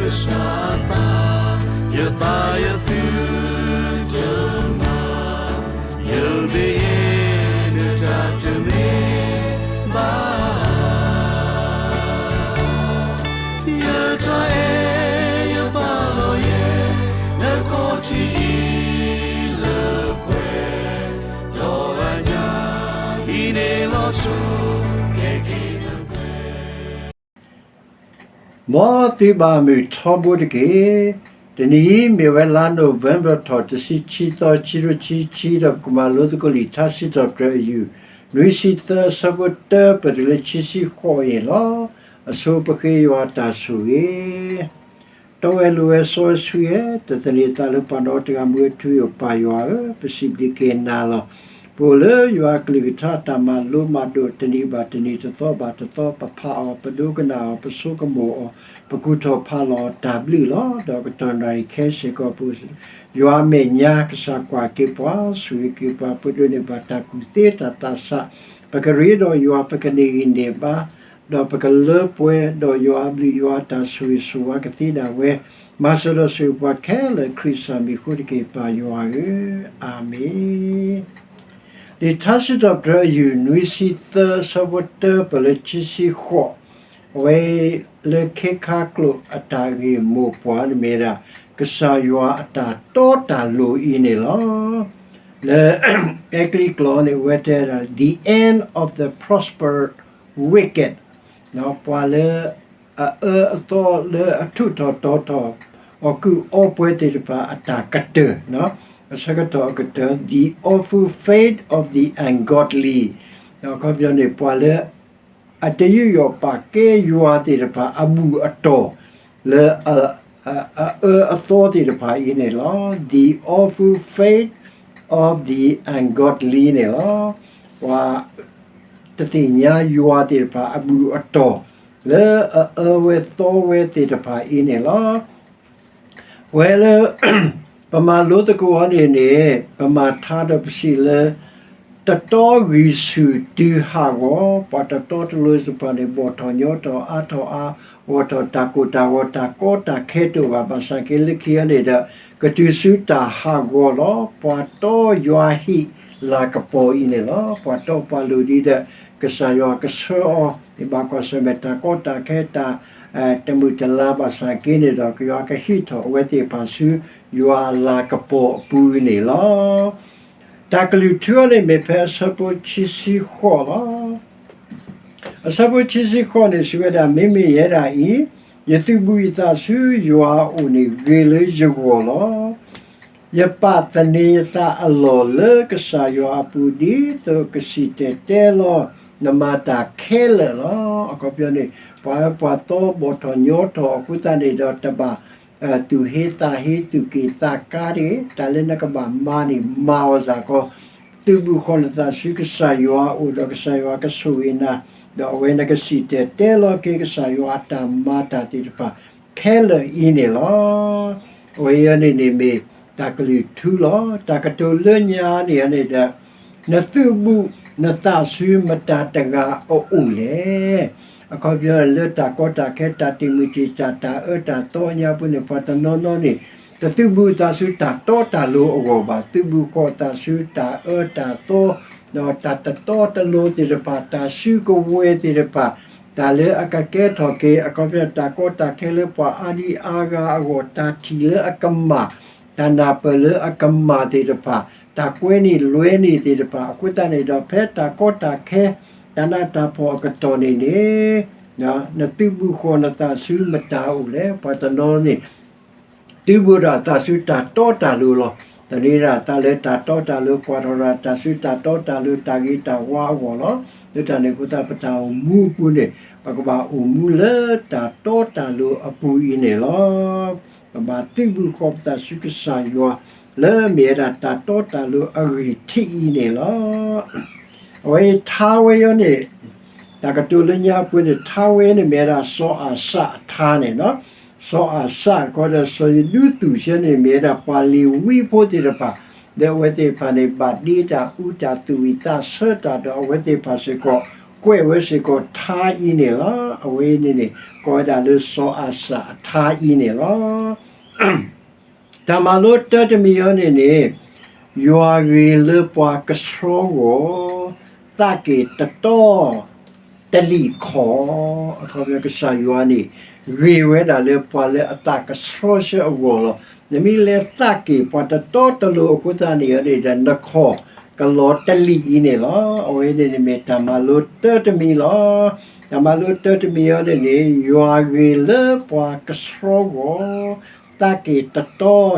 ကစၢ်အသး, ယသးယသုတမၤ, ယမ့ၢ်ယဲ နတၢ်တမ့ၢ်ဘၣ် ယတၢ်အဲၣ်ယပာ်လီၤယဲ နခီၣ်ထံးအံၤလၢပှဲၤ, ဒီးအညၣ်အံၤန့ၣ်လီၤဆိ ကဲက့ၤနပှဲၤ မ်သုဘၣ်မုာ်ထီဘိတက့ၢ်. တနံၤအံၤမ့ၢ်ဝဲလါ November ထီၣ် တဆံခံသီ ခံကထိခံဆံခံ ဒီးပကမၤလိသကိးလံာ်ထါစံးထီၣ်ပတြၢၤအယူၢ် နွံဆံသၢ အဆၢဖိတၢ ပတုၤလၢခံဆံဃိးအံၤလီၤ. အဆိပဃ့ယွၤတၢ်ဆိၣ်ဂ့ၤ တီဝဲလိၤဝဲစီဝဲဆှံဧၢ, တသန့ၤသးလၢပှၤဒီတဂၤ မူဝဲထူယိာ်ပၢ်ယွၤဧၢ, ပစံးဘျုးက့ၤနၤလီၤ. ပအိၣ်လၢယွၤအကလုၢ်ကထါတၢ်မၤလိမၤဒိး တနံၤဘၣ်တနံၤ တသီဘၣ်တသီ ပဖးအီၤ ပဒိကနၣ်အီၤ ပဆိကမိၣ်အီၤ ပကူၣ်ထီၣ်ဖးလီၤတၢ်ဘျုးလီၤ. ဒီးကတီၢ်နၣ်ရံၣ်ခဲစ့ၢ်ကီး ပ ယွၤအမဲာ်ညါ ကစၢ်ကွၢ်က့ၤပှၤ ဆိၣ်ဂ့ၤက့ၤပှၤ ပဒိးန့ၢ်ဘၣ်တၢ်ကူၣ်သ့တၢ်သးဆး ပကရ့ဒီးယွၤ ပကန့ၢ်ဂံၢ်န့ၢ်ဘါ ဒီးပကလၢပှဲၤဒီးယွၤအဘျုး ယွၤအတၢ်ဆိၣ်ဂ့ၤဆိၣ်ဝါကသ့ဒၣ်ဝဲ မၤစၢၤဒီးဆိၣ်ဂ့ၤပှၤခဲလၢာ် ခရံာ်ကစၢ်မံၤအဃိတက့ၢ် ပၢ်ယွၤဧၢ, အၤမ့ၣ်. လံာ်ထါစံးထီၣ်ပတြၢၤအယူၢ် နွံဆံသၢ အဆၢဖိတၢ ပတုၤလၢခံဆံဃိး အဝဲလၢခ့ခါကျိာ်အတၢ်ဂ့ၢ်မိၢ်ပှၢ်န့ၣ်မ့ၢ်ဒၣ် ကစၢ်ယွၤအတၢ်တီတၢ်လိၤအံၤန့ၣ်လီၤ. လၢအဲကလံးကျိာ်န့ၣ် အဝဲတဲဒၣ် the end of the prosperous wicked, ပှၤလၢအအၢအသီလၢအထူးထီၣ်တီၤထီၣ် အီၣ်ကုၢ်အီပှဲၤသ့ၣ်တဖၣ်အတၢ်ကတၢၢ်, အဆၢကတီၢ်အကတၢၢ် the awful fate of the ungodly, အခီပညီန့ၣ် ပှၤလၢ အတယူးယီၣ်ပာ်ကဲယွၤသ့ၣ်တဖၣ်အဘူၣ်အတီၢ် လၢအအၢအသီသ့ၣ်တဖၣ်အံၤန့ၣ်လီၤ. The awful fate of the ungodly န့ၣ်လီၤ. ပှၤတသ့ၣ်ညါယွၤသ့ၣ်တဖၣ်အဘူၣ်အတီၢ် လၢအအၢဝဲသီဝဲသ့ၣ်တဖၣ်အံၤန့ၣ်လီၤ. ပဝဲလၢ ပမၤလိသကိးအီၤန့ၣ်န့ၣ် ပမၤထါဒီးပစံးလၢ တတီဂံၢ်ဆူၣ်တုၤဟးဂီၤ, ပှၤတတီတလိၤသ့ၣ်တဖၣ်န့ၣ် ဘီၣ်ထီၣ်ညီထီၣ်အါထီၣ်အါဂီၢ်ထီၣ် တၢ်ကိၢ်တၢ်ဂီၤ တၢ်ကီတၢ်ခဲတအိၣ်ဘၣ် ဘၣ်ဆၣ်က့လၢခံအံၤန့ၣ်ဒီး ကတုၤဆူတၢ်ဟးဂီၤလီၤ. ပှၤတီယွၤဟံၣ်လၤကပီၤအံၤန့ၣ်လီၤ. ပှၤတီပှၤလိၤဒ်ဒီး ကစၢ်ယွၤကဆှၢအီၤ မ့ၢ်ဘၣ်ကွၢ်ဆၢၣ်မဲာ်တၢ်ကီတၢ်ခဲတၢ် တမုာ်တလၤဘၣ်ဆၣ်က့န့ၣ်ဒီး ကယွၤကဟံးထီၣ်အဝဲသ့ၣ်တဖၣ်ဆူ ယွၤအလၤကပီၤအပူၤန့ၣ်လီၤ. တၢ်ကလုၢ်ထူအီၤန့ၣ်မ့ၢ်ဖဲအဆၢဖိခံဆံဃိးလီၤ. အဆၢဖိခံဆံဃိးန့ၣ် စံးဝဲဒၣ် မ့မ့ၢ်ယဲဒၣ်အံၤ, ယသုးဘူးယသးဆူယွၤအအိၣ်န့ၣ် ဂ့ၤလၢယဂီၢ်လီၤ. ယပာ်သန့ၤယသးအလီၢ်လၢကစၢ်ယွၤအပူၤ ဒ်သိးကစံၣ်တဲၤတဲလီၤ နမၤတၢ်ခဲလၢာ်လီၤ. အခီပညီန့ၣ် ပှၤအၢပှၤသီဘီၣ်ထီၣ်ညီထီၣ်အဃိသတးန့ၣ်ဒီး တဘၣ်သူၣ်ဟ့သးဟ့ သူၣ်က့ၣ်သးကါတဂ့ၤ, တၢ်လၢနကဘၣ်မၤန့ၣ် မၤအီၤစ့ၢ်ကီး, သုးဘူးဃီၤနသးဆူကစၢ်ယွၤအအိၣ်ဒီး ကစၢ်ယွၤကဆိၣ်ဂ့ၤနၤ, ဒီးအဝဲနကစံၣ်တဲၤတဲလီၤက့ၤ ကစၢ်ယွၤအတၢ်မၤတၢ်သ့ၣ်တဖၣ် ခဲလၢာ်အံၤန့ၣ်လီၤ. အဝဲအံၤန့ၣ်န့ၣ်မ့ၢ်တၢ်ကလုၢ်ထူလီၤ. တၢ်ကတိၤလၢညါန့ၣ်န့ၣ်ဒီး နသုးဘူးနသးဆူမတၤတဂၤအအိၣ်လဲၣ်. အခီပညီလၢတၢ်ကီတၢ်ခဲ တၢ်တံာ်မုၢ်တံာ်တာ် တၢ်အၢတၢ်သီအညါပူၤန့ၣ် ပှၤတနီၤနီၤန့ၣ် တသုးဘူးသးဆူတၢ်တီတၢ်လိၤအဂီၢ်ဘၣ်, သုးဘူးဃီၤသးဆူတၢ်အၢတၢ်သီ ဒီးတၢ်တတီတလိၤသ့ၣ်တဖၣ်, တၢ်စုကဝဲၤသ့ၣ်တဖၣ်, တၢ်လၢအကကဲထီၣ်က့ၤ အခီပညီတၢ်ကီတၢ်ခဲလၢပှၤအါဒံအါဂၤအဂီၢ်, တၢ်ထံၣ်လၢအကမၣ်, တၢ်နၢ်ပၢၢ်လၢအကမၣ်သ့ၣ်တဖၣ်, တၢ်ကွဲန့ၢ်လွဲန့ၢ်သ့ၣ်တဖၣ်, အဃိသတးန့ၣ်ဒီး ဖဲတၢ်ကီတၢ်ခဲ တၢ်နးတၢ်ဖှီၣ်အကတီၢ်န့ၣ်န့ၣ် နသုးဘူးဃီၤနသးဆူမတၤအအိၣ်လဲၣ်. ပှၤတနီၤန့ၣ် သုးဘူးဒီးသးဆူတၢ်တီတၢ်လိၤလီၤ. သန့ၤဒၣ်သးလၢတၢ်တီတၢ်လိၤ, ကွၢ်ထီၣ်ဒၣ်တၢ်ဆူတၢ်တီတၢ်လိၤ တၢ်ဂ့ၤတၢ်ဝါအဂီၢ်လီၤ. လၢတၢ်န့ၣ်အဃိသတး ပတၢ်အိၣ်မူအပူၤန့ၣ် ပကဘၣ်အိၣ်မူလၢတၢ်တီတၢ်လိၤအပူၤအံၤန့ၣ်လီၤ. ပဘၣ်သုးဘူးဃီၤပသးဆူကစၢ်ယွၤ လၢမ့ၢ်ဝဲဒၣ်တၢ်တီတၢ်လိၤအဂံၢ်ထံးအံၤန့ၣ်လီၤ. အဝဲအံၤထါဝဲအံၤန့ၣ် တၢ်ကတိၤလၢညါအပူၤန့ၣ် ထါဝဲန့ၣ်မ့ၢ်ဝဲဒၣ်စီၤအၤစၢ်အထါန့ၣ်လီၤ. စီၤအၤစၢ် ကီးဒီးစီၤယဒုသူၣ်စ့န့ၣ် မ့ၢ်ဝဲဒၣ်ပှၤလ့ၤဝံဖိသ့ၣ်တဖၣ်, ဒီးအဝဲသ့ၣ်တဖၣ်န့ၣ် ဘၣ်ဒ့တၢ်အူတၢ်သူၣ်ဝံၣ်သးဆၢတၢ်ဒီး အဝဲသ့ၣ်တဖၣ်စ့ၢ်ကီး ကွဲးဝဲစ့ၢ်ကီးထါအံၤန့ၣ်လီၤ. အဝဲအံၤန့ၣ်န့ၣ် ကိးဝဲဒၣ်လၢစီၤအၤစၢ်အထါအံၤန့ၣ်လီၤ. တၢ်မၤလိတၢတမံၤအံၤန့ၣ်န့ၣ် ယွၤဂ့ၤလၢပှၤကဆှီဂီၢ် သးက့ၢ်တတီတလံာ်ခီၣ်, အခီပညီကစၢ်ယွၤန့ၣ် ဂ့ၤဝဲဒၣ်လၢပှၤလၢအသးကဆှီဆၢအဂီၢ်လီၤ. နမ့ၢ်လဲၤသးက့ၢ်ပှၤတတီတလိၤအဃိသတးန့ၣ်န့ၣ်ဒီး နခီၣ်ကလီၤတလံာ်အံၤန့ၣ်လီၤ. အဝဲန့ၣ်န့ၣ်မ့ၢ်တၢ်မၤလိတၢတမံၤလီၤ. တၢ်မၤလိတၢတမံၤအံၤန့ၣ်န့ၣ် ယွၤဂ့ၤလၢပှၤကဆှီဂီၢ် သးက့ၢ်တတီတလံာ်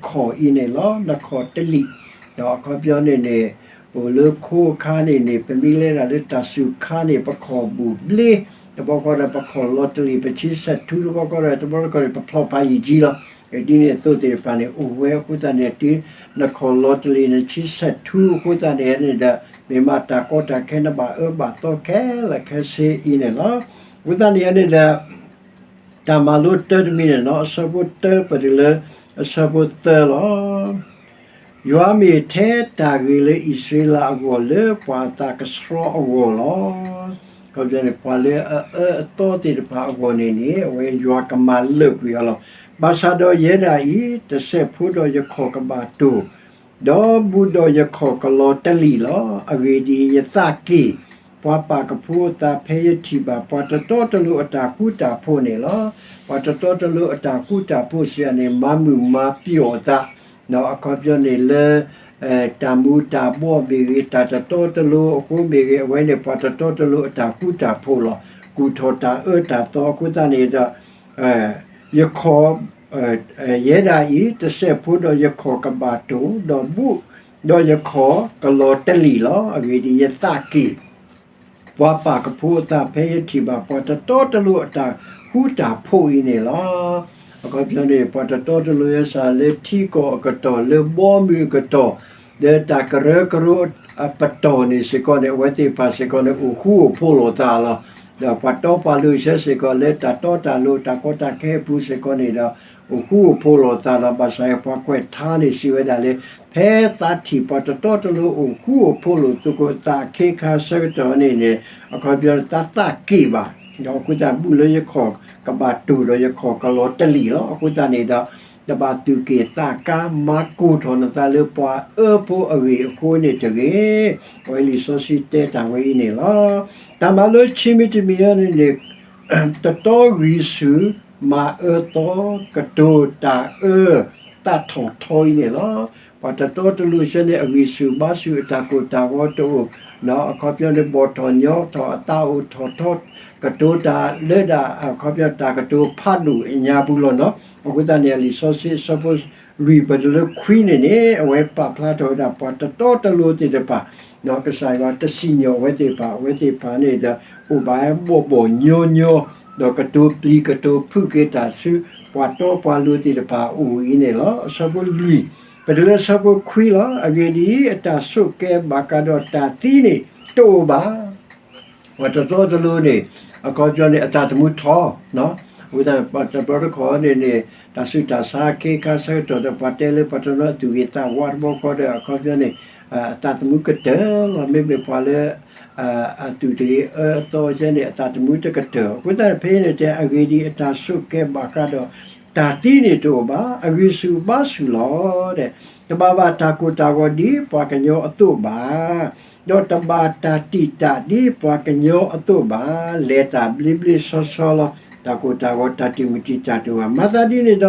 ခီၣ်အံၤန့ၣ်လီၤ. နခီၣ်တလံာ်, ဒီးအခီပညီန့ၣ်န့ၣ် အိၣ်လၢခိအခါန့ၣ်န့ၣ် ပမ့ၢ်လဲၤဒၣ်လၢတၢ်စူၤခါန့ၣ် ပခီၣ်ဘူးဘျ့, တဘျီဃီဒီးပခီၣ်လီၤတလံာ် ပဆံဆဲၣ်ထူ တဘျီဃီဒီး တဘျီဃီန့ၣ် ပဖျီၣ်ဖးယံာ်ကံလီၤ. ဒ်န့ၣ်အသိးသ့ၣ်တဖၣ်န့ၣ် အိၣ်ဝဲအဃိသတးန့ၣ် တုၤနခီၣ်လီၤတလံာ် နဆံဆဲၣ်ထူအဃိသတးန့ၣ်န့ၣ်ဒီး မ့ၢ်မးတၢ်ကီတၢ်ခဲ နဘၣ်အၢဘၣ်သီခဲလၢာ်ခဲဆ့အံၤန့ၣ်လီၤ. အဃိသတးန့ၣ်န့ၣ်ဒီး တၢ်မၤလိတၢတမံၤန့ၣ်နီၤ အဆၢဖိတၢပတုၤလၢ အဆၢဖိသၢလီၤ. ယွၤမ့ၢ်ထဲတၢ်ဂ့ၤလၢအံၣ်စရ့လးအဂီၢ် လၢပှၤအသးကဆှီအဂီၢ်လီၤ. အခီပညီန့ၣ် ပှၤလၢအအၢအသီသ့ၣ်တဖၣ်အဂီၢ်န့ၣ်န့ၣ် အဝဲယွၤကမၤလၢာ်ကွံာ်အီၤလီၤ. ဘၣ်ဆၣ်ဒီးယဲဒၣ်အံၤ တစဲးဖိဒီးယခီၣ်ကဘၣ်တိၢ် ဒီးဘူးဒီးယခီၣ်ကလီၤတလံာ်လီၤ. အဂ့ၢ်ဒ်အံၤ, ယသးက့ၢ် ပှၤပာ်ကဖိအသး ဖဲယထံၣ်ဘၣ် ပှၤတတီတလိၤအတၢ်ဃူတၢ်ဖိးန့ၣ်လီၤ. ပှၤတတီတလိၤအတၢ်ဃူတၢ်ဖိးစံးန့ၣ် မၤမုာ်မၤပျီၢ်အသး, ဒီးအခီပညီန့ၣ်လၢ တၢ်မူၤတၢ်ဘှီးမ့ၢ်ဂ့ၤ, တၢ်တတီတလိၤအဃိမ့ၢ်ဂ့ၤ, အဝဲန့ၣ်ပှၤတတီတလိၤအတၢ်ဃူတၢ်ဖိးလီၤ. ကူၣ်ထီၣ်တၢ်အၢတၢ်သီအဃိသတးန့ၣ်ဒီး ယခီၣ် ယဲဒၣ်အံၤ တစဲးဖိဒီးယခီၣ်ကဘၣ်တိၢ်, ဒီးဘူးဒီးယခီၣ်ကလီၤတလံာ်လီၤ. အဂ့ၢ်ဒ်အံၤ, ယသးက့ၢ် ပှၤပာ်ကဖိအသး ဖဲယထံၣ်ဘၣ် ပှၤတတီတလိၤအတၢ်ဃူတၢ်ဖိးအံၤန့ၣ်လီၤ. အခီပညီန့ၣ် ပှၤတတီတလိၤ ယဲစး လၢထံကီၢ်အကတီၢ်, လၢဘီမုၢ်အကတီၢ်, လၢတၢ်ကရၢကရိအပတီၢ်န့ၣ်စ့ၢ်ကီးန့ၣ် အဝဲသ့ၣ်တဖၣ်စ့ၢ်ကီးန့ၣ် အိၣ်ဃူအိၣ်ဖိးလိာ်သးလီၤ. ဒီးပှၤတီပှၤလိၤဆၢစ့ၢ်ကီး လၢတၢ်တီတၢ်လိၤ တၢ်ကီတၢ်ခဲအပူၤစ့ၢ်ကီးန့ၣ်ဒီး အိၣ်ဃူအိၣ်ဖိးလိာ်သးလီၤ. ဘၣ်ဆၣ်ပှၤကွဲးထါန့ၣ်စံးဝဲဒၣ်လၢ ဖဲသးထံၣ်ပှၤတတီတလိၤအိၣ်ဃူအိၣ်ဖိးလိာ်သကိးသး အခ့အခါဆၢကတီၢ်န့ၣ်န့ၣ် အခီပညီသးသးက့ၢ်ဘၣ်, ဒီးအဃိသတး ဘူးလၢယခီၣ်ကဘၣ်တိၢ်ဒီးယခီၣ်ကလီၤတလံာ်လီၤ. အဃိသတးန့ၣ်ဒီး တဘၣ်သူၣ်က့ၣ်သးကါ မၤကိၢ်ထီၣ်နသးလၢပှၤအၢဖိအဂ့ၢ်အဃိန့ၣ်တဂ့ၤ. အဝဲလံာ်စီဆှံတဲတၢ်ဝဲအံၤန့ၣ်လီၤ. တၢ်မၤလိခံမံၤတမံၤအံၤန့ၣ်န့ၣ် တတီဂံၢ်ဆူၣ်မၤအၢသီ ကတိၤတၢ်အၢ သးထီၣ်ထီအံၤန့ၣ်လီၤ. ပှၤတတီတလိၤဆၢန့ၣ် အဂံၢ်ဆူၣ်ဘါဆူၣ် အတၢ်ကိၢ်တၢ်ဂီၤတအိၣ်, အခီပညီန့ၣ် ဘီၣ်ထီၣ်ညီထီၣ် အသးအိၣ်ထီၣ်ထီ ကတိၤတၢ်လၢဒၣ် အခီပညီတၢ်ကတိၤဖးဒိၣ်အညါပူၤလီၤနီၤ. အဃိသတးန့ၣ် လံာ်စီဆှံအဆၢဖိလွံၢ်ပတုၤလၢခွံန့ၣ်န့ၣ် အဝဲပာ်ဖျါထီၣ်ဝဲဒၣ် ပှၤတတီတလိၤသ့ၣ်တဖၣ် ကစၢ်ယွၤတစံၣ်ညီၣ်အဝဲသ့ၣ်တဖၣ်, အဝဲသ့ၣ်တဖၣ်န့ၣ်ဒီး အိၣ်ဘၣ်ဘီၣ်ဘီၣ်ညီညီ, ဒီးကတိၤပျံၤကတိၤဖုၣ်က့ၤတၢ်ဆူ ပှၤတီပှၤလိၤသ့ၣ်တဖၣ်အအိၣ်အံၤန့ၣ်လီၤ. အဆၢဖိလွံၢ် ပတုၤလၢအဆၢဖိခွံလီၤ. အဂ့ၢ်ဒ်အံၤ, အတၢ်ဆိၣ်ကဲဘၣ်ဃးဒီးတၢ်သံန့ၣ် တအိၣ်ဘၣ်. ပှၤတတီတလိၤန့ၣ် အခီပညီန့ၣ် အသးသမူထီၣ်, အဃိသတး ပှၤတဘျီတခီၣ်န့ၣ်န့ၣ် တၢ်ဆူးတၢ်ဆါအခ့အခါဆၢကတီၢ်ဒီး ပှၤတဲလၢပှၤတနီၤအသူၣ်ဂ့ၤသးဝါတဘျီဃီဒီး အခီပညီန့ၣ် အသးသမူကတၢၢ်လီၤ. မ့မ့ၢ်ပှၤလၢ အသူၣ်တဂ့ၤအၢအသီဆၢန့ၣ် အသးသမူတကတၢၢ်. အဃိသတးဖဲအံၤန့ၣ်တဲ အဂ့ၢ်ဒ်အံၤ အတၢ်ဆိၣ်ကဲဘၣ်ဃးဒီး တၢ်သံန့ၣ်တအိၣ်ဘၣ်. အဂံၢ်ဆူၣ်ဘါဆူၣ်လီၤ. တဘၣ်ဘၣ်တၢ်ကိၢ်တၢ်ဂီၤဒ်ပှၤကညီအသိးဘၣ်, ဒီးတဘၣ်တၢ်တံာ်တာ်ဒ်ပှၤကညီအသိးဘၣ်. လဲၤတၢ်ဘျ့ဘျ့ဆှီဆှီလီၤ. တၢ်ကိၢ်တၢ်ဂီၤ တၢ်တံာ်မုၢ်တံာ်တာ်တအိၣ်ဘၣ်. မၤသးဒ်န့ၣ်ဒီး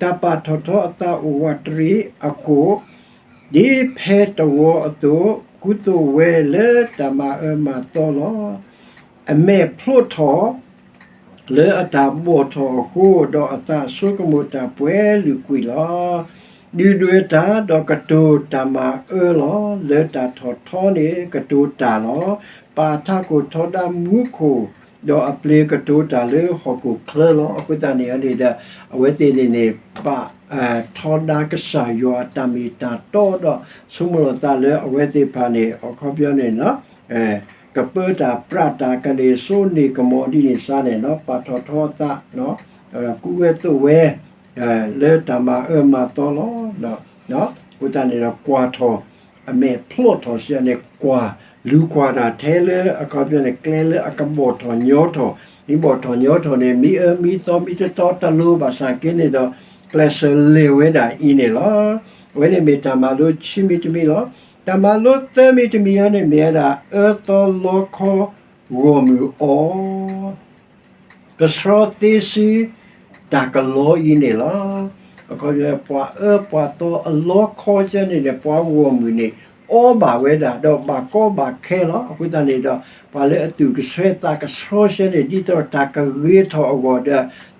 တၢ်ပာ်ထီၣ်ထီအသးအိၣ်ဝးတရံးအကိၣ် ဒ်ဖဲတဝီအသိး ကူသိးဝဲလၢတၢ်မၤအၢမၤသီလီၤ. အမဲာ်ဖျိထီၣ် လၢအတၢ်ဘီၣ်ထီၣ်အဃိ ဒီးအသးဆိကမိၣ်တၢ်ပှဲၤလုာ်ကွံာ်လီၤ. ဒုၣ်ဒွဲၣ်တၢ်ဒီးကတိၤတၢ်မၤအၢလီၤ. လၢတၢ်ထီၣ်ထီန့ၣ်ကတိၤတၢ်လီၤ. ပာ်ထးခိၣ်ထီဒါမူခိၣ် ဒီးအပျ့ၤကတိၤတၢ်လၢဟီၣ်ခိၣ်ချၢလီၤ. အဃိသတးန့ၣ်န့ၣ်ဒီး အဝဲသ့ၣ်န့ၣ်န့ၣ် ပာ် ထီဒါကစၢ်ယွၤအတၢ်မ့ၢ်တၢ်တီဒီး ဆိကမိၣ်လီၤသးလၢအဝဲသ့ၣ်တဖၣ်န့ၣ် အခီပညီန့ၣ် ကပၢတၢ်ပြးတၢ် ကန့ၢ်စိန့ၢ်ကမီၤဒ်န့ၣ်စ့ၢ်န့ၣ် ပာ်ထီၣ်ထီအသး ကူဝဲသိးဝဲ လၢတၢ်မၤအၢမၤသီလီၤ. အဃိသတးန့ၣ်ဒီး ကွၢ်ထီၣ် အမဲာ်ဖျိထီၣ်စ့ၢ်န့ၣ် ကွၢ် လူၤကွၢ်တၢ်ထဲလၢအခီပညီန့ၣ် ကျဲလၢအကဘီၣ်ထီၣ်ညီထီၣ်, မ့ၢ်ဘီၣ်ထီၣ်ညီထီၣ်န့ၣ် မ့ၢ်အၢမ့ၢ်သီမ့ၢ်တတီတလိၤဘၣ်ဆၣ်က့န့ၣ်ဒီး ကျဲးစၢးလဲၤဝဲဒၣ်အံၤန့ၣ်လီၤ. အဝဲန့ၣ်မ့ၢ်တၢ်မၤလိခံမံၤတမံၤလီၤ. တၢ်မၤလိသၢမံၤတမံၤအံၤန့ၣ် မ့ၢ်ဝဲဒၣ်အၢသီလီခီဂီၢ်မုၢ်အီ ကဆှီသ့စု တၢ်ကလီအံၤန့ၣ်လီၤ. အခီပညီ ပှၤအၢပှၤသီအလီခီကဲန့ၣ်န့ၣ် ပှၤဂီၢ်မုၢ်န့ၣ် အီဘၣ်ဝဲဒၣ် ဒီးဘၣ်ကီဘၣ်ခဲလီၤ. အဃိသတးန့ၣ်ဒီး ပှၤလၢအသူၣ်ကဆှီသးကဆှီကဲန့ၣ် ဒ်သိးတၢ်ကဂ့ၤထီၣ်အဂီၢ်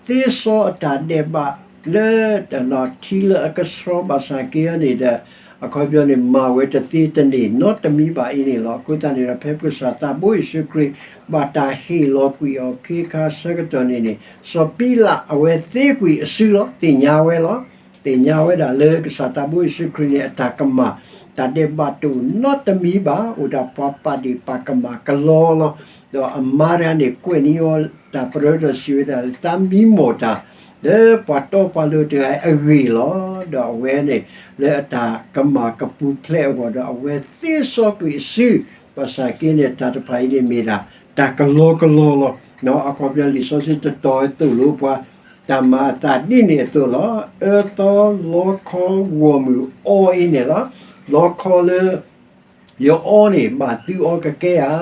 ဒီး သ့စီအတၢ်ဒဲးဘးလၢ ထံလၢအကဆှီဘၣ်ဆၣ်က့အံၤန့ၣ်ဒီး အခီပညီန့ၣ် မၤဝဲတသ့တန့ၢ်နီတမံၤဘၣ်အံၤန့ၣ်လီၤ. အဃိသတးန့ၣ်ဒီး ဖဲပကစၢ်သးဘိယ့ၣ်ၡူးခရံာ် ဘၣ်တၢ်ဟ့ၣ်လီၤကွံာ်အီၤခ့ခါဆၢကတီၢ်န့ၣ်န့ၣ် စီၤပံလးအဝဲသ့ကွံာ်အစုလီၤ. သ့ၣ်ညါဝဲလီၤ. သ့ၣ်ညါဝဲဒၣ်လၢကစၢ်သးဘိယ့ၣ်ၡူးခရံာ်န့ၣ် အတၢ်ကမၣ် တၢ်ဒဲးဘးတအိၣ်နီတမံၤဘၣ်, အိၣ်ဒၣ်ပှၤပာ်ဒ့ၣ်ပာ်ကမၣ်ကလီလီၤ. ဒီးအမါတဂၤန့ၣ် ကွဲးန့ၢ်အီၤတၢ်ပရၢဒီးစံးဝဲဒၣ်လၢ သးမံမီၢ်တၢ် လၢပှၤတီပှၤလိၤတဂၤအဂ့ၢ်လီၤ. ဒီးအဝဲန့ၣ် လၢအတၢ်ကမၣ်ကပူၤဖျဲးအဂီၢ်ဒီး အဝဲသ့စီကွံာ်အစု ဘၣ်ဆၣ်က့န့ၣ် တၢ်တဖၣ်အံၤန့ၣ်မ့ၢ်ဒၣ် တၢ်ကလီကလီလီၤ. အခီပညီလံာ်စီဆှံတတီၤသိၣ်လိပှၤ တၢ်မၤအသးဒ်န့ၣ်အသိးလီၤ. အၢသီလီခီဂီၢ်မုၢ်အီအံၤန့ၣ်လီၤ. လီခီလၢ ယအီန့ၣ် ဘၣ်သုအီကကဲဧါ.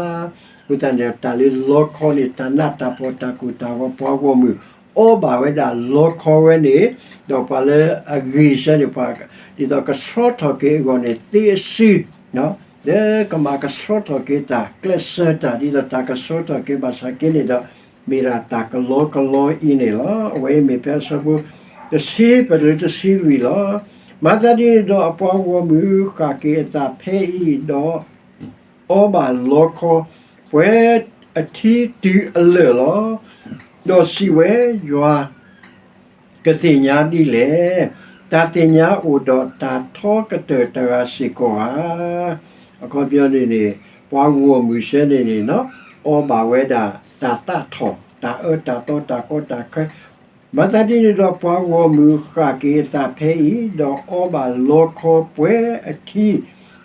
အဃိသတးန့ၣ် တၢ်လၢလီခီန့ၣ် တၢ်နးတၢ်ဖှီၣ်တၢ်ကိၢ်တၢ်ဂီၤ ပှၤဂီၢ်မုၢ်အီဘၣ်ဝဲဒၣ်လီခီဝဲန့ၣ်, ဒီးပှၤလၢအဂ့ၤဆၢန့ၣ် ပှၤဒ်သိးကဆှီထီၣ်က့ၤအဂီၢ်န့ၣ် သ့အစု လၢကမၤကဆှီထီၣ်က့ၤတၢ် ကျဲးစၢးတၢ် ဒ်သိးတၢ်ကဆှီထီၣ်က့ၤဘၣ်ဆၣ်က့န့ၣ်ဒီး မ့ၢ်ဒၣ်တၢ်ကလီကလီအံၤန့ၣ်လီၤ. အဝဲအံၤမ့ၢ်ဖဲအဆၢဖိ တဆံ ပတုၤလၢတဆံလွံၢ်လီၤ. မၤသးဒ်န့ၣ်ဒီး အပှၤဂီၢ်မုၢ်ဃၣ်က့ၤအသးဖဲအံၤဒီး အီဘၣ်လီခီ ပှဲၤအထံတုၤအလၢာ်လီၤ. ဒီးစံးဝဲ, ယွၤ ကသ့ၣ်ညါဒ်လဲၣ်. တၢ်သ့ၣ်ညါအိၣ်ဒီးတၢ်ထီကတၢၢ်တဂၤစ့ၢ်ကီးဧါ. အခီပညီန့ၣ်န့ၣ် ပှၤဂီၢ်မုၢ်ဆၢန့ၣ်န့ၣ် အီဘၣ်ဝဲဒၣ်တၢ်သးထီၣ် တၢ်အၢတၢ်သီတၢ်ကီတၢ်ခဲ မၤသးဒ်န့ၣ်ဒီး ပှၤဂီၢ်မုၢ်ဃၣ်က့ၤအသးဖဲအံၤ, ဒီးအီဘၣ်လီခီပှဲၤအထံ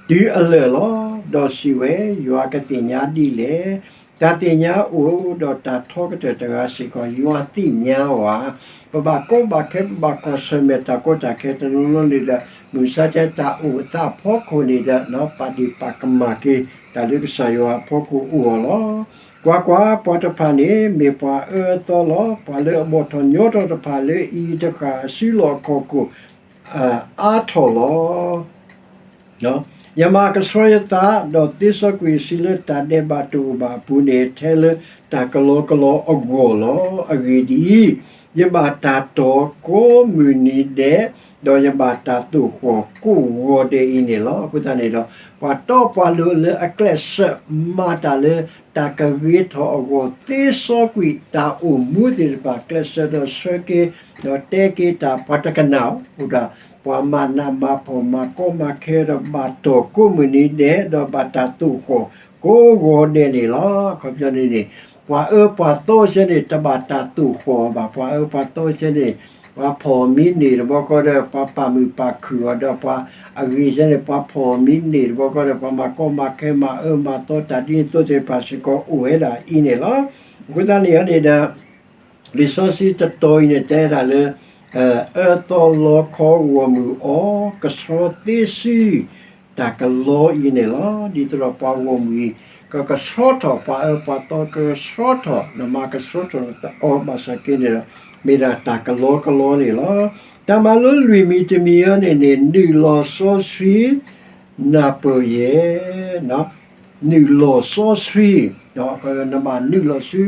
တုၤအလၢာ်လီၤ. ဒီးစံးဝဲ, ယွၤကသ့ၣ်ညါဒ်လဲၣ်. တၢ်သ့ၣ်ညါအိၣ်ဒီးတၢ်ထီကတၢၢ်တဂၤစ့ၢ်ကီး ယွၤသ့ၣ်ညါအီၤဧါ. ပဘၣ်ကီဘၣ်ခဲ ပဘၣ်ကွၢ်ဆၢၣ်မဲာ်တၢ်ကီတၢ်ခဲတနီၤနီၤန့ၣ်ဒီး မုၢ်မဆါတၢ်အိၣ်အသးအဖီခိၣ်န့ၣ်ဒီး ပာ်ဒ့ၣ်ပာ်ကမၣ်က့ၤ တၢ်လၢကစၢ်ယွၤအဖီခိၣ်အိၣ်အီၤလီၤ. ကွၢ်ကွၢ်, ပှၤတဖၣ်န့ၣ် မ့ၢ်ပှၤအၢအသီလီၤ. ပှၤလၢအဘီၣ်ထီၣ်ညီထီၣ်တဖၣ်လၢအံၤတဃၣ်အစုလီၢ်အခီၣ်ခိၣ် အါထီၣ်လီၤ. ယမၤကဆှီယသး ဒီးသ့စီကွံာ်အစုလၢတၢ်ဒဲးဘးတအိၣ်ဘၣ်အပူၤန့ၣ် ထဲလၢတၢ်ကလီကလီအဂီၢ်လီၤ. အဂ့ၢ်ဒ်အံၤ, ယဘၣ်တၢ်တီၢ်ကိးမုၢ်နံၤဒဲး, ဒီးယဘၣ်တၢ်သိၣ်ဃီၣ်ကိးဂီၤဒဲးအံၤန့ၣ်လီၤ. အဃိသတးန့ၣ်ဒီး ပှၤတီပှၤလိၤလၢအကျဲးစၢးမၤတၢ်လၢတၢ်ကဂ့ၤထီၣ်အဂီၢ် သ့စီကွံာ်တၢ်အိၣ်မူသ့ၣ်တဖၣ် ကျဲးစၢးဒီးဆှၢက့ၤ ဒီးတဲက့ၤတၢ် ပှၤတကနၣ်အိၣ်ဒၣ် ပှၤမၤနးမၤဖှီၣ်မၤကီမၤခဲဒီးဘၣ်တီၢ်ကိးမုၢ်နံၤဒဲး ဒီးဘၣ်တၢ်သိၣ်ဃီၣ်ကိးဂီၤဒဲးန့ၣ်လီၤ. အခီပညီန့ၣ်န့ၣ် ပှၤအၢပှၤသီဆၢန့ၣ် တဘၣ်တၢ်သိၣ်ဃီၣ်ဘၣ်. ပှၤအၢပှၤသီဆၢန့ၣ် ပှၤဖီၣ်မံန့ၢ်တဘျီဃီဒီး ပှၤပာ်မုာ်ပာ်ခုၣ်အီၤဒီး ပှၤအဂ့ၤဆၢန့ၣ် ပှၤဖီၣ်မံန့ၢ်တဘျီဃီဒီး ပှၤမၤကီမၤခဲမၤအၢမၤသီတၢ်ဒ်န့ၣ်အသိးသ့ၣ်တဖၣ်စ့ၢ်ကီးအိၣ်ဝဲဒၣ်အံၤန့ၣ်လီၤ. အဃိသတးန့ၣ်န့ၣ်ဒီး လံာ်စီဆှံတတီၤအံၤန့ၣ် တဲဒၣ်လၢ အၢသီလီခီဂီၢ်မုၢ်အီ ကဆှီသ့စု တၢ်ကလီအံၤန့ၣ်လီၤ. ဒ်သိးဒီးပှၤဂီၢ်မုၢ်အံၤ ကကဆှီထီၣ်ပှၤအၢပှၤသီ ကကဆှီထီၣ် နမၤကဆှီထီၣ်အီၤဘၣ်ဆၣ်က့န့ၣ်ဒီး မ့ၢ်ဒၣ်တၢ်ကလီကလီန့ၣ်လီၤ. တၢ်မၤလိလွံၢ်မံၤတမံၤအံၤန့ၣ်န့ၣ် နုာ်လီၤစီဆှံ နၢ်ပၢၢ်ယဲၢ် နုာ်လီၤစီဆှံ, နဘၣ်နုာ်လီၤဆူ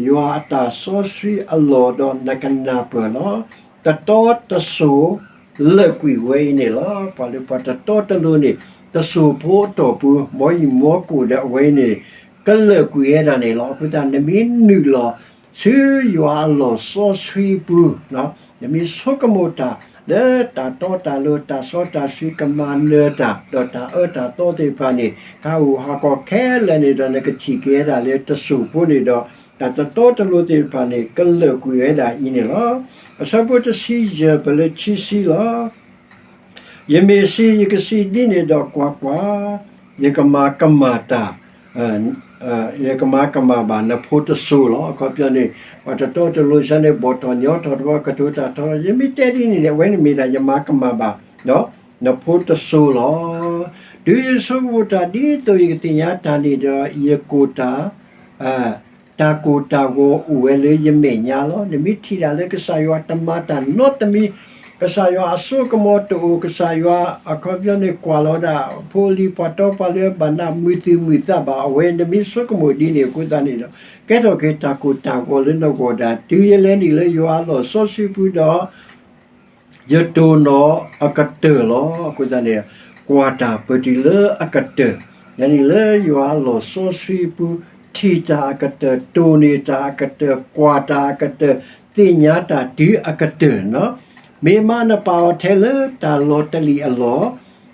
ယွၤအတၢ်စီဆှံအလီၢ်ဒီးနကနၢ်ပၢၢ်လီၤ. တတီတစိၤလၢာ်ကွံာ်ဝဲအံၤန့ၣ်လီၤ. ပှၤလၢပှၤတတီတလိၤန့ၣ် တစိၤဖိအတီၢ်ပူၤ မ်အံၤမ်ကိၣ်ဒီးအဝဲအံၤန့ၣ် ကလၢာ်ကွံာ်ဝဲဒၣ်န့ၣ်လီၤ. အဃိသတး နမ့ၢ်နုာ်လီၤ ဆူယွၤအလီၢ်စီဆှံပူၤ, နမ့ၢ်ဆိကမိၣ်တၢ် လၢတၢ်တီတၢ်လိၤ တၢ်စီတၢ်ဆှံကမၤနၢၤတၢ် ဒီးတၢ်အၢတၢ်သီသ့ၣ်တဖၣ်န့ၣ် ကဟးဂူာ်ဟးဂီၤခဲလၢာ်န့ၣ်ဒီး နကထံၣ်က့ၤဝဲဒၣ်လၢတစိၤဖိန့ၣ်ဒီး တၢ်တတီတလိၤသ့ၣ်တဖၣ်န့ၣ် ကလၢာ်ကွံာ်ဝဲဒၣ်အံၤန့ၣ်လီၤ. အဆၢဖိတဆံယဲၢ် ပလၢခံဆံလီၤ. ယမ့ၢ်စံး ယကစံးဒ်န့ၣ်ဒီး ကွၢ်ကွၢ်, ယကမၤကမၣ်တၢ် ယကမၤကမၣ်ဘၣ်နဖိတစိၤလီၤ. အခီပညီန့ၣ် ပှၤတတီတလိၤဆၢန့ၣ် ဘီၣ်ထီၣ်ညီထီၣ်တဘျီ ကတိၤတၢ်ထီ ယမ့ၢ်တဲဒ်န့ၣ်န့ၣ် အဝဲန့ၣ်မ့ၢ်ဒၣ်ယမၤကမၣ်ဘၣ် နဖိတစိၤလီၤ. တုၤယဆိကမိၣ်တၢ်ဒ်သိးယကသ့ၣ်ညါတၢ်န့ၣ်ဒီး ယကိၢ်တၢ် တၢ်ကိၢ်တၢ်ဂီၤအိၣ်ဝဲလၢယမဲာ်ညါလီၤ. နမ့ၢ်ထံၣ်ဒၣ်လၢကစၢ်ယွၤတမၤတၢ်နီတမံၤ, ကစၢ်ယွၤအစိကမီၤတအိၣ်, ကစၢ်ယွၤအခီပညီန့ၣ် ကွၢ်လီၤဒၣ် ဖိလံၤပှၤတီပှၤလိၤဘၣ်နးမုာ်သူၣ်မုာ်သးဘၣ်, အဝဲနမ့ၢ်ဆိကမိၣ်ဒ်န့ၣ်အဃိသတးန့ၣ်ဒီး ကဲထီၣ်က့ၤတၢ်ကိၢ်တၢ်ဂီၤလၢနဂီၢ်ဒၣ်, တုၤယလဲၤနုာ်လၢယွၤအလီၢ်စီဆှံပူၤဒီး ယတိၢ်နီၣ်အကတၢၢ်လီၤ. အဃိသတးန့ၣ် ကွၢ်တၢ်ပတုၤလၢအကတၢၢ်, ယန့ၣ်လၢယွၤအလီၢ်စီဆှံပူၤ ထံၣ်တၢ်အကတၢၢ်, တိၢ်န့ၢ်တၢ်အကတၢၢ်, ကွၢ်တၢ်အကတၢၢ်, သ့ၣ်ညါတၢ်တုၤအကတၢၢ်နီၤ. မ့ၢ်မးနပာ်အီၤထဲလၢတၢ်လီၤတလံၣ်အလီၢ်,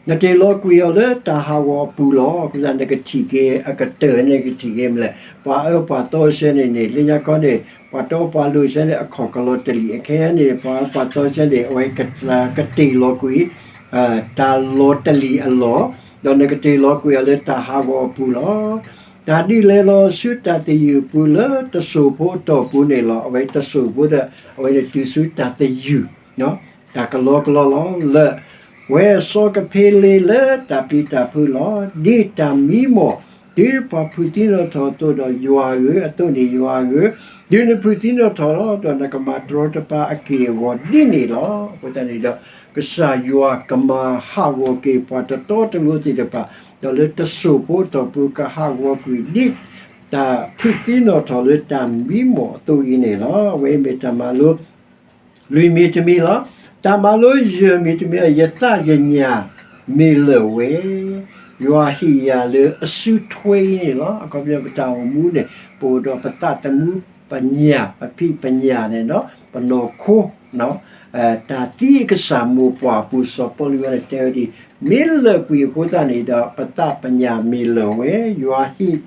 နတ့ၢ်လီၤကွံာ်အီၤလၢတၢ်ဟးဂီၤအပူၤလီၤ. အဃိသတးနကထံၣ်က့ၤအကတၢၢ်န့ၣ် နကထံၣ်က့ၤမလဲၣ်. ပှၤအၢပှၤသီဆၢန့ၣ်န့ၣ် လၢညါခီန့ၣ် ပှၤတီပှၤလိၤဆၢန့ၣ် အခီၣ်ကလီၤတလံၣ်, အခဲအံၤန့ၣ် ပှၤအၢပှၤသီဆၢန့ၣ် အဝဲကတ့ၢ်လီၤကွံာ် တၢ်လီၤတလံၣ်အလီၢ်, ဒီးနကတ့ၢ်လီၤကွံာ်အီၤလၢတၢ်ဟးဂီၤအပူၤလီၤ. တၢ်ဒ်လဲၤလီၤဆူတၢ်သယုၢ်အပူၤလၢတစိၢ်ဖိအတီၢ်ပူၤန့ၣ်လီၤ. အဝဲတစိၢ်ဖိဒီး အဝဲန့ၣ်တုၤဆူတၢ်သယုၢ် တၢ်ကလီကလီလီၤ. လၢ ဝဲစီၤကဖ့လ့လၢတၢ်ပျံၤတၢ်ဖုးလီၤ. ဒ်တၢ်မံမီၢ် တုၤပှၤဖုးသံနီၣ်ထီၣ်အသိးဒီးယွၤဧၢ, အသိးန့ၣ်ယွၤဧၢ, တုၤနဖုးသံနီၣ်ထီၣ်လီၤ ဒီးနကမၤတရီတပါအက့ၢ်အဂီၤဒ်န့ၣ်လီၤ. အဃိသတးန့ၣ်ဒီး ကစၢ်ယွၤကမၤဟးဂီၤက့ၤပှၤတတီတလိၤသ့ၣ်တဖၣ်, ဒီးလၢတစိၢ်ဖိအတီၢ်ပူၤကဟးဂီၤကွံာ်ဒ် တၢ်ဖုးသံနီၣ်ထီၣ်လၢတၢ်မံမီၢ်အသိးအံၤန့ၣ်လီၤ. အဝဲအံၤမ့ၢ်တၢ်မၤလိ လွံၢ်မံၤတမံၤလီၤ. တၢ်မၤလိယဲၢ်မံၤတမံၤ, ယသးယညၣ်မ့ၢ်လၢာ်ဝဲ, ယွၤဟ့ၣ်ယၤလၢအစုထွဲအံၤန့ၣ်လီၤ. အခီပညီပတၢ်အိၣ်မူန့ၣ် ပအိၣ်ဒီးပသးသမူ ပညၣ် ပဖံးပညၣ်န့ၣ်ဒီး ပနီၢ်ခိ တၢ်သံအကစၢ်မိၢ်ပှၢ်အပူၤ စီၤပီလူးန့ၣ်တဲဝဲဒ်အံၤ, မ့ၢ်လၢာ်ကွံာ်အဃိသတးန့ၣ်ဒီး ပသးပညၣ်မ့ၢ်လၢာ်ဝဲ, ယွၤဟ့ၣ်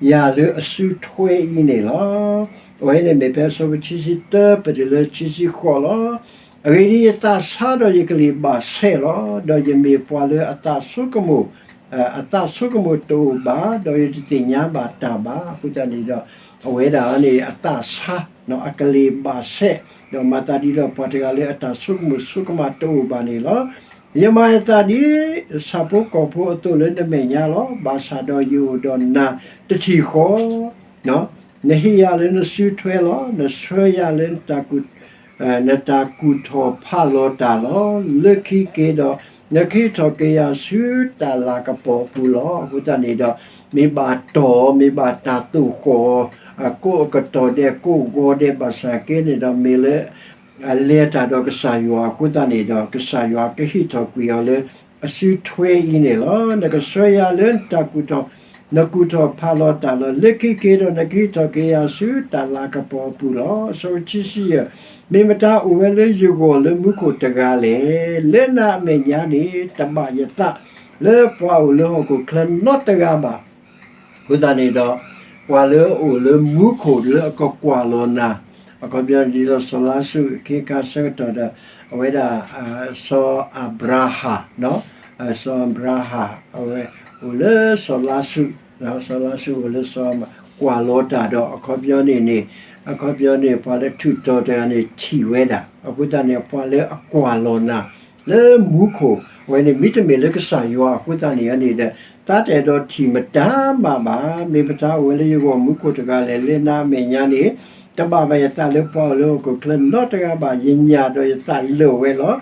ယၤလၢအစုထွဲအံၤန့ၣ်လီၤ. အဝဲန့ၣ်မ့ၢ်ဖဲအဆၢဖိခံဆံတၢ ပတုၤလၢခံဆံဃိးလီၤ. အဂ့ၢ်ဒ်အံၤ, ယသးဆါဒီးယကလံၤဘၣ်ဆဲးလီၤ. ဒီးယမ့ၢ်ပှၤလၢအသးဆိကမိၣ် အသးဆိကမိၣ်တအိၣ်ဘၣ်, ဒီးယတသ့ၣ်ညါဘၣ်တၢ်ဘၣ်. အဃိသတးန့ၣ်ဒီး အဝဲဒၣ်န့ၣ် အသးဆါ အကလံၤဘၣ်ဆဲး, ဒီးမၤသးဒ်ဒီးပှၤတဂၤလၢအတၢ်ဆိကမိၣ်ဆိကမးတအိၣ်ဘၣ်န့ၣ်လီၤ. ယမၤယသးဒ်ဆၣ်ဖိကီၢ်ဖိအသိးလၢနမဲာ်ညါလီၤ. ဘၣ်ဆၣ်ဒီးယအိၣ်ဒီးနၤတထံၣ်ဃီ နဟ့ၣ်ယၤလၢနစုထွဲလီၤ. နဆှၢယၤလၢ နတၢ်ကူၣ်ထီၣ်ဖးလီၤတၢ်လီၤ. လၢခံက့ၤဒီး နကဟ့ၣ်ထီၣ်က့ၤယၤဆူတၢ်လၤကပီၤအပူၤလီၤ. အဃိသတးန့ၣ်ဒီး မ့ၢ်ဘၣ်တီၢ် မ့ၢ်ဘၣ်တၢ်သိၣ်ဃီၣ် ကိးအကတီၢ်ဒဲး ကိးဂီၤဒဲး ဘၣ်ဆၣ်က့န့ၣ်ဒီး မ့ၢ်လၢ အလဲၤတၢ်ဒီးကစၢ်ယွၤအဃိသတးန့ၣ်ဒီး ကစၢ်ယွၤကဟ့ၣ်ထီၣ်ကွံာ်အီၤလၢ အစုထွဲအံၤန့ၣ်လီၤ. နကဆှၢယၤလၢတၢ်ကူၣ်ထီၣ် နကူၣ်ထီၣ်ဖးလီၤတၢ်လီၤ. လၢခံက့ၤဒီး နကဟ့ၣ်ထီၣ်က့ၤယၤဆူတၢ်လၤကပီၤအပူၤလီၤ. အဆၢဖိခံဆံယဲၢ်, မ့ၢ်မတၤအိၣ်ဝဲလၢယဂီၢ်လၢမူခိၣ်တဂၤလဲၣ်. လၢနၤအမဲာ်ညါန့ၣ် တဘၣ်ယသးလၢပှၤအိၣ်လၢဟီၣ်ခိၣ်ချၢနီတဂၤဘၣ်. အဃိသတးန့ၣ်ဒီး ပှၤလၢအအိၣ်လၢမူခိၣ်လၢအကကွၢ်လီၤနၤ, အခီပညီဒ်သိးစီၤလါစရူးအခ့အခါဆၢကတီၢ်ဒီး အဝဲဒၣ် စီၤအၤဘြၤဟၣ်, စီၤအၤဘြၤဟၣ် အဝဲအိၣ်လၢစီၤလါစရူး, စီၤလါစရူးအိၣ်လၢစီၤ ကွၢ်လီၤတၢ်ဒီး အခီပညီန့ၣ်န့ၣ် အခီပညီန့ၣ် ပှၤလၢထူးတီၤတဂၤန့ၣ်ထံၣ်ဝဲဒၣ်. အဃိသတးန့ၣ် ပှၤလၢအကွၢ်လီၤနၤ လၢမူခိၣ် အဝဲန့ၣ်မ့တမ့ၢ်လၢကစၢ်ယွၤအဃိသတးန့ၣ်န့ၣ်ဒီး တၢ်တအဲၣ်ဒိးထံၣ်မတၤမးဘၣ်. မ့ၢ်မတၤအိၣ်ဝဲလၢယဂီၢ်မူခိၣ်တဂၤလဲၣ်. လၢနၤအမဲာ်ညါန့ၣ် တဘၣ်ဘၣ်ယသးလၢပှၤအိၣ်လၢဟီၣ်ခိၣ်ချၢနီတဂၤဘၣ်. ယညၣ်ဒီးယသးလၢာ်ဝဲလီၤ.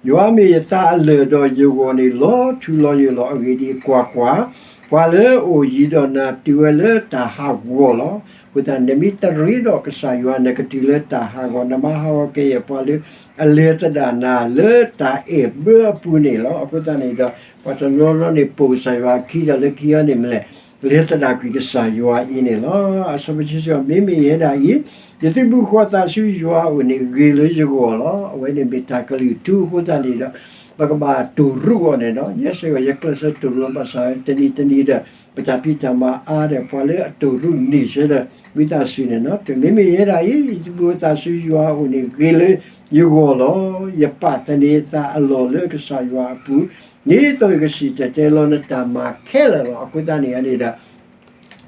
ယွၤမ့ၢ်ယသးအလၢာ်ဒီးယဂီၢ်န့ၣ်လီၤထူလီၤယိာ်လီၤ. အဂ့ၢ်ဒ်အံၤ, ကွၢ်ကွၢ်, ပှၤလၢအအိၣ်ယံၤဒီးနၤတုၤဝဲလၢတၢ်ဟးဂီၤလီၤ. အဃိသတး နမ့ၢ်တရ့ဒီးကစၢ်ယွၤ နကတုၤလၢတၢ်ဟးဂီၤ, နမၤဟးဂီၤကယဲၢ်ပှၤလၢအလဲၤသဒၣ်နၤလၢတၢ်အဲၣ်ဘၢအပူၤန့ၣ်လီၤ. အဃိသတးန့ၣ်ဒီး ပှၤတနီၤနီၤန့ၣ် ပိာ်ကစၢ်ယွၤအခံဒီးလၢခံအံၤန့ၣ်မ့ၢ်လဲၣ် လဲၤသဒၣ်ကွံာ်ကစၢ်ယွၤအံၤန့ၣ်လီၤ. အဆၢဖိခံဆံဃိး, မ့မ့ၢ်ယဲဒၣ်အံၤ ယသုးဘူးဃီၤသးဆူယွၤအအိၣ်န့ၣ် ဂ့ၤလၢယဂီၢ်လီၤ. အဝဲန့ၣ်မ့ၢ်တၢ်ကလုၢ်ထူအဃိသတးန့ၣ်ဒီး ပကဘၣ်တိၢ်ရူးအီၤန့ၣ်ဒီး ယဲစ့ၢ်ကီး ယကျဲးစၢးတိၢ်ရူး ဘၣ်ဆၣ်တနံၤတနံၤဒီး ပတၢ်ဖံးတၢ်မၤအါဒီး ပှၤလၢအတိၢ်ရူးန့ၢ်ဆၢဒီး ဝံသးစူၤန့ၣ်လီၤ. မ့မ့ၢ်ယဲဒၣ်အံၤ ယသုးဘူးဃီၤသးဆူယွၤအအိၣ်န့ၣ် ဂ့ၤလၢယဂီၢ်လီၤ. ယပာ်သန့ၤသးအလီၢ်လၢကစၢ်ယွၤအပူၤ ဒ်သိးယကစံၣ်တဲၤတဲလီၤနတၢ်မၤခဲလၢာ်လီၤ. အဃိသတးန့ၣ်န့ၣ်ဒီး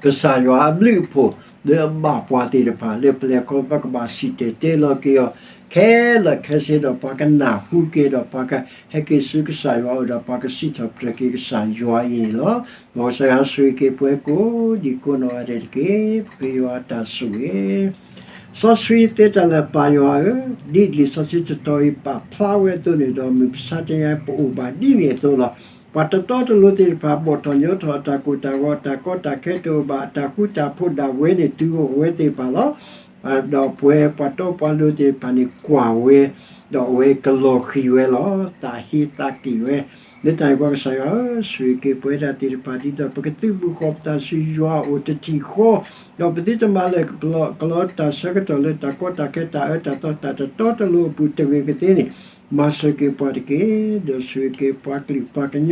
ကစၢ်ယွၤအဘျုးအဖှိၣ် လၢအဘၣ်ပှၤသ့ၣ်တဖၣ် လၢပလဲၤခီဖျိ ပကဘၣ်စံၣ်တဲၤတဲလီၤက့ၤအီၤ ခဲလၢာ်ခဲဆ့ဒီး ပှၤကနၢ်ဟူက့ၤဒီး ပှၤကဟဲက့ၤဆူကစၢ်ယွၤအအိၣ်ဒီး ပှၤကစံးထီၣ်ပတြၢၤက့ၤကစၢ်ယွၤအံၤန့ၣ်လီၤ. မ်ကစၢ်ယွၤဆိၣ်ဂ့ၤက့ၤပှၤကိးဒံကိးနီၢ်ဂၤဒဲးတက့ၢ်. ပဃ့ယွၤအတၢ်ဆိၣ်ဂ့ၤ စီဆှံသ့တၢ်လၢာ်ပၢ်ယွၤဧၢ, ဒ်လံာ်စီဆှံတတီၤအံၤ ပာ်ဖျါဝဲအသိးန့ၣ်ဒီး မုၢ်မဆါတနံၤအံၤ ပအိၣ်ဘၣ်ဒ်န့ၣ်အသိးလီၤ. ပှၤတတီတလိၤသ့ၣ်တဖၣ် ဘီၣ်ထီၣ်ညီထီၣ်အတၢ်ကိၢ်တၢ်ဂီၤ, တၢ်ကီတၢ်ခဲတအိၣ်ဘၣ်, အတၢ်ဃူတၢ်ဖိးဒၣ်ဝဲန့ၣ် တုၤအိၣ်ဝဲသ့ၣ်တဖၣ်လီၤ. ဒီးပှၤပှၤတီပှၤလိၤသ့ၣ်တဖၣ်န့ၣ် ကွၢ်ဝဲ, ဒီးအဝဲကလီၤဃံၤဝဲလီၤ. သးဟ့သးက့ၣ်ဝဲ လၢတၢ်န့ၣ်အဃိ ကစၢ်ယွၤဧၢ, ဆိၣ်ဂ့ၤက့ၤပဝဲဒၣ်သ့ၣ်တဖၣ် ဒ်သိးပကသုးဘူးဃီၤပသးဆူယွၤအအိၣ်တထံၣ်ဃီ, ဒီးပသုတမၤလၢာ်ကပီၤလီၤ တၢ်ဆၢကတီၢ်လၢတၢ်ကီတၢ်ခဲတၢ်အၢတၢ်သီ တၢ်တတီတလိၤအပူၤတဂ့ၤကသ့န့ၣ်, မၤစၢၤက့ၤပှၤတက့ၢ်. ဒီးဆိၣ်ဂ့ၤက့ၤပှၤကလုာ်ပှၤကညီ,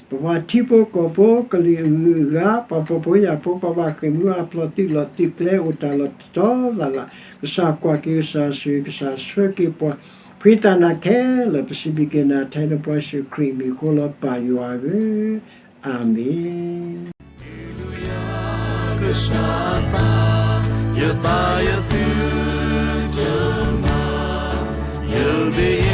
ပပှၤထံဖိကီၢ်ဖိ ကလုာ်အဂုၤအဂၤ, ပှၤဖှီၣ်ဖိယာ်ဖိ ပှၤဘၣ်ဃ့ၢ်မှံဟးဖျိး သုးလီၢ်သုးကျဲအိၣ်တၢ်လီၢ်တတီၤလၢ်လၢ်, ကစၢ်ကွၢ်က့ၤ ကစၢ်ဆိၣ်ဂ့ၤ ကစၢ်ဆှၢက့ၤပှၤ, ဖှံသးနၤခဲလၢာ် ပစံးဘျုးက့ၤနၤ ထဲနပှၤယ့ၣ်ၡူးခရံာ်မံၤအဃိလီၤ ပၢ်ယွၤဧၢ, အၤမ့ၣ်. ကစၢ်သး, ယသးယသုတမၤ, ယမ့ၢ်